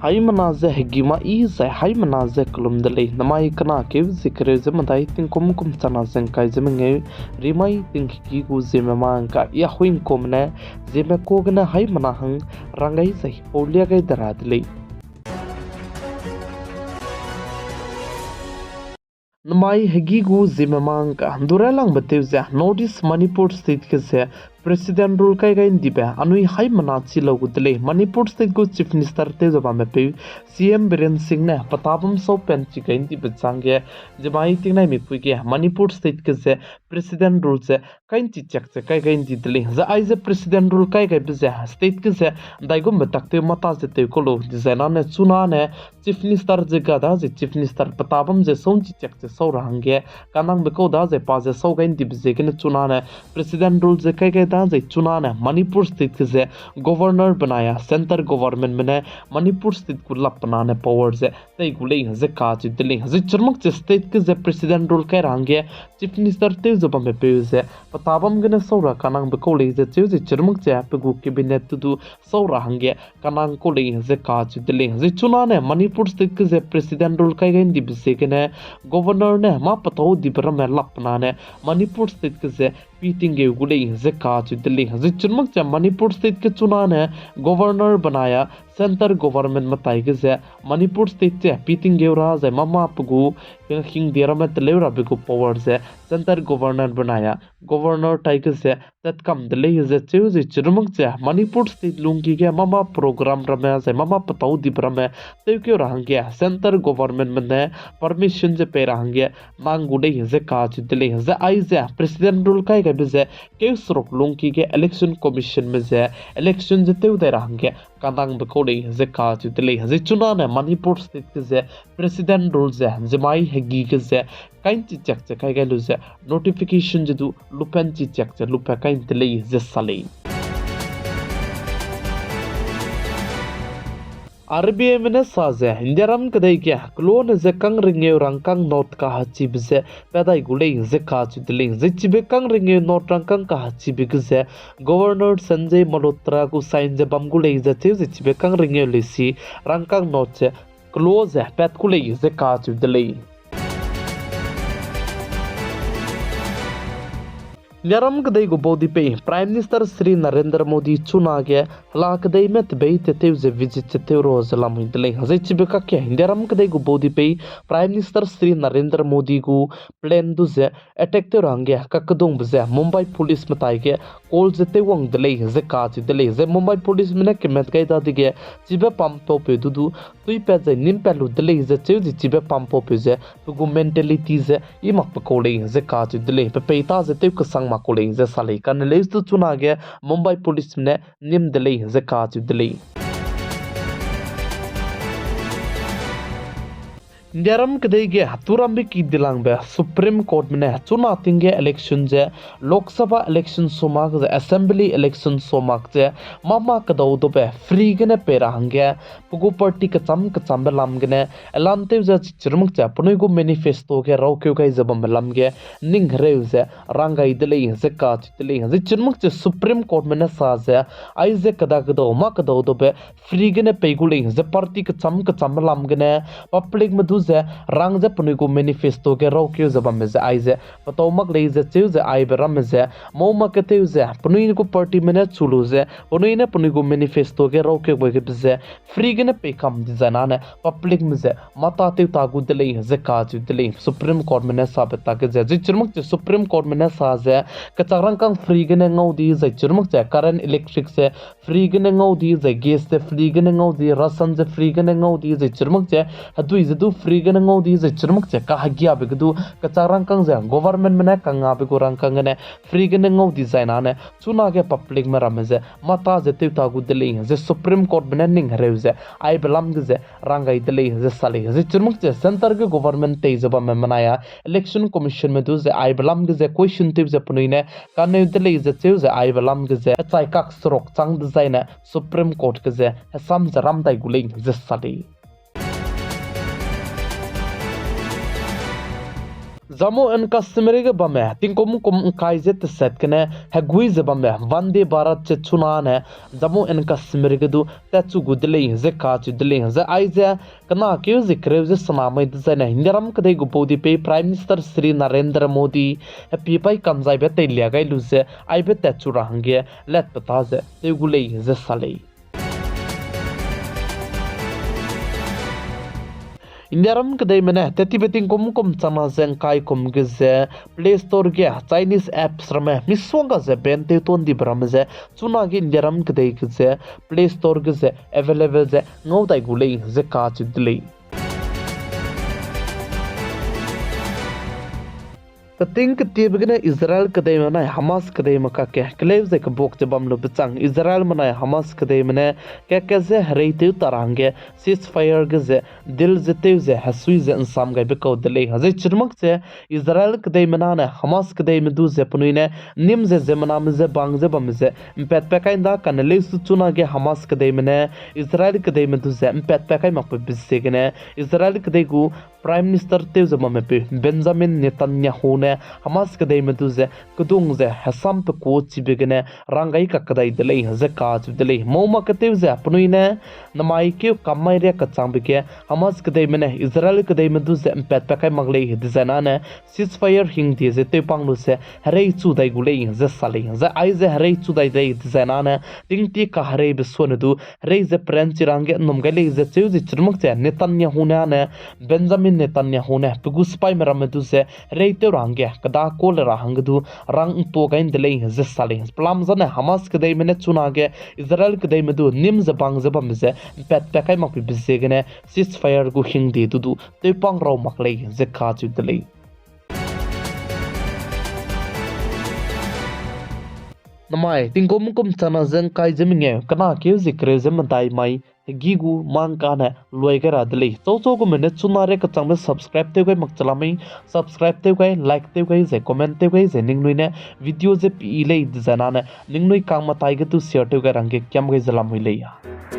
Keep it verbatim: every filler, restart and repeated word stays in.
Haimena ze hegî ma i zai haimena ze kelum de lei. Namai kena keu ze kereu ze medai tingkum kum chana ze ngkai ze mengeu, rimai ting hegî gu ziemme ma ngka i a huingkume ne, ziemme ka gene haimena hang rang gai zai paulia gai de ra de lei. Namai hegî gu ziemme ma ngka, dure langbe tew ze North East Manipur State ge ze President rule kai gai ndibe anui haimena chi lau gu de lei. Manipur State gu Chief Minister tew ze bamme peu C M Biren Singh ne petabam sau pen chi gai ndibe chang ge, ziemmai tingnaimipui ge Manipur State ge ze President rule ze kai nchi chak ze kai gai ndi de lei. Zai aize President rule kai gaibe ze state ge ze ndaigumbe tak tew mata ze tew kau lu dizai nane chunane Chief Minister ze ga da zai Chief Minister petabam ze sau nchi chak ze sau ra hangge kanangbe kau da zai pa ze sau gai ndibe ziegene chunane President rule ze kai gai da zai chunane Manipur State ge ze Governor benai a Centre Governmentme ne Manipur State gu lap penane power ze tei gu lei ze kacheu de lei. Zai chirmak ze state ge ze President rule kai ra hangge Chief Minister tew ze bamme peu ze petabam gene sau ra kanangbe kau lei ze cheu zai chirmak ze pe gu cabinet te du sau ra hangge kanang kau lei ze kacheu de lei. Zai chunane Manipur State ge ze President rule kai gai ndibe ziegene Governor ne mâ petau dibe ramme lap penane Manipur State ge ze pi tinggeu gu lei ze kacheu de lei. Zai chirmak ze Manipur State ge chunane Governor benai a Centre Government metai ge ze Manipur State ze pi tinggeu ra zai mâ mâ pe gu hingde ramme teleu rabe gu power ze Centre Governor benai a Governor tai ge ze tatkam de lei ze cheu zai chirmak ze Manipur State lungki ge mâ mâ program ramme zai mâ mâ petau dibe ramme tewkeu ra hangge Centre Governmentme ne permission ze pei ra hangge nang gu lei ze kacheu de lei. Zai aize President rule kai gaibe ze keu seruk lungki ge Election Commissionme ze election ze tew dai ra hangge kanangbe kau lei ze kacheu de lei. Zai chunane Manipur State ge ze President rule ze ziemmai hegî ge ze kai nchi chak ze kai gai lu ze notification ze du lupe nchi chak ze lupe kai nde lei ze sa lei. R B Ime ne sa ze Indiaram kedei ge kelone ze kangringeu rangkâng note kahachibe ze pat dai gu lei ze kacheu de lei. Zai chibe kangringeu note rangkâng kahachibe ge ze Governor Sanjay Malhotra gu sign ze bam gu lei ze cheu zai chibe kangringeu leisi rangkâng note ze kelo ze pat gu lei ze kacheu de lei. Indiaram kedei gu baudipei Prime Minister Shri Narendra Modi chunage hela kedeime tebei tetew ze visit ze tew ro ze lamui de lei. Zai chibe kakge Indiaram kedei gu baudipei Prime Minister Shri Narendra Modi gu plane du ze attack tew ra hangge kakedungbe ze Mumbai Police metai ge call ze tew wang de lei ze kacheu de lei. Zai Mumbai Policeme ne kemet gai dadege chibe pampaupeu du du tuipat zai nimpat lu de lei ze cheu zai chibe pampaupeu ze pe gu mentality ze i makbe kau lei ze kacheu de lei. Pe peita ze tew kesang mak kau lei ze sa lei. Kane leuse du chunage Mumbai Policeme ne nim de lei ze kacheu de lei. Indiaram kedei ge turambe ki dilangbe Supreme Courtme ne chuna ting ge election ze Lok Sabha election so mak ze Assembly election so mak ze mâ mâ kedau daube free gene pei ra hangge pe gu party kecham kechambe lam gene elan tew ze chirmak ze penui gu manifesto ge raukeu gai ze bambe lam ge ning hereu ze rang gai de lei ze kacheu de lei. Zai chirmak ze Supreme Courtme ne sa ze aize keda kedau mâ kedau daube free gene pei gu lei ze party kecham kechambe lam gene publicme du ze rang ze penui gu manifesto ge raukeu ze bambe ze aize petau mak lei ze cheu ze aibe ramme ze mau mak ketew ze penui gu partyme ne chu lu ze penui ne penui gu manifesto ge raukeu bai gebe ze free gene pei kam dizai nane publicme ze mata tew ta gu de lei ze kacheu de lei. Supreme Courtme ne sabe tak ge ze zai chirmak ze Supreme Courtme ne sa ze kechak rangkâng free gene ngau di zai chirmak ze current electric ze free gene ngau di zai gas ze free gene ngau di ration ze free gene ngau di zai chirmak ze hedui ze du free gene ngau di zai chirmak ze kahegiabe ge du kechak rangkâng ze governmentme ne kangabe gu rangkâng gene free gene ngau dizai nane chunage publicme ramme ze mata ze tew ta gu de lei ze Supreme Courtme ne ning hereu ze aibe lam ge ze rang gai de lei ze sa lei. Zai chirmak ze centre ge government tei ze bamme menai a Election Commissionme du ze aibe lam ge ze question tew ze penui ne kaneu de lei ze cheu ze aibe lam ge ze hechai kak seruk chang dezaine Supreme Court ge ze hesam ze ram dai gu lei ze sa lei. Jammu and Kashmir ge bamme tingkum kum ’ngkai ze teset gene hegui ze bamme Vande Bharat ze chunane Jammu and Kashmir ge du tatchu gu de lei ze kacheu de lei. Zai aize kena keu ze kereu ze sena mai dezaine Indiaram kedei gu baudipeu Prime Minister Shri Narendra Modi hepie paî ka'nzaibe teilia gai lu ze aibe tatchu ra hangge latpeta ze tew gu lei ze sa lei. Indiaram kedeime ne tettibe tingkum kum changna ze ’ngkai kum ge ze Play Store ge Chinese apps ramme misongga ze ban tew tuâ ’ndibe ramme ze chunage Indiaram kedei ge ze Play Store ge ze available ze ngau dai gu lei ze kacheu de lei. Peting ketiebe gene Israel kedeime nai Hamas kedeime kakge keleu ze kebuak ze bam lube chang Israelme nai Hamas kedeime ne kakge ze hereitew ta ra hangge ceasefire ge ze deal ze tew ze hesui ze ’nsam gaibe kau de lei. Zai chirmak ze Israel kedeime nane Hamas kedeime du ze penui ne nîm ze ziemmename ze bang ze bamme ze ’mpatpat kai ’nda kane leusu chunage Hamas kedeime ne Israel kedeime du ze ’mpatpat kai makbe be ziegene Israel kedei gu Prime Minister tew ze bamme peu Benjamin Netanyahu ne Hamas kedeime du ze kedung ze hesam pe kuâ chibe gene rang gai kakdai de lei ze kacheu de lei. Mau mak ketew ze penui ne namai keu kam mai riak kechangbe ge Hamas kedeime ne Israel kedeime du ze ’mpatpat kai mak lei dezai nane ceasefire hingdie ze tewpang lu ze herei chu dai gu lei ze sa lei. Zai aize herei chu dai lei dezai nane tingtie kahereibe suane du herei ze peranchi ra hangge ’nnum gai lei ze cheu ze chirmak ze Netanyahu ne ane Benjamin Netanyahu ne pe gu sipaime ramme du ze hereitew ra hangge kedakau le ra hangge du rang ’ntua gai ’nde lei ze sa lei. Pelam zane Hamas kedeime ne chunage Israel kedeime du nîm ze bang ze bamme ze ’mpatpat kai makbe be ziegene ceasefire gu hingdie du du tewpang rau mak lei ze kacheu de lei. Namai tingkum kum changna ze ’ngkai ze mengeu kena keu ze kereu ze medai mai hegî gu mangkane luai gai ra de lei. Chau chau gume ne chuna riak kechangbe subscribe tew gai mak chela mei, subscribe tew gai, like tew gai zai comment tew gai zai ningnui ne video ze pi lei dezai nane ningnui kangmetai ge du share tew gai ra hangge kiam gai ze lamui lei ya.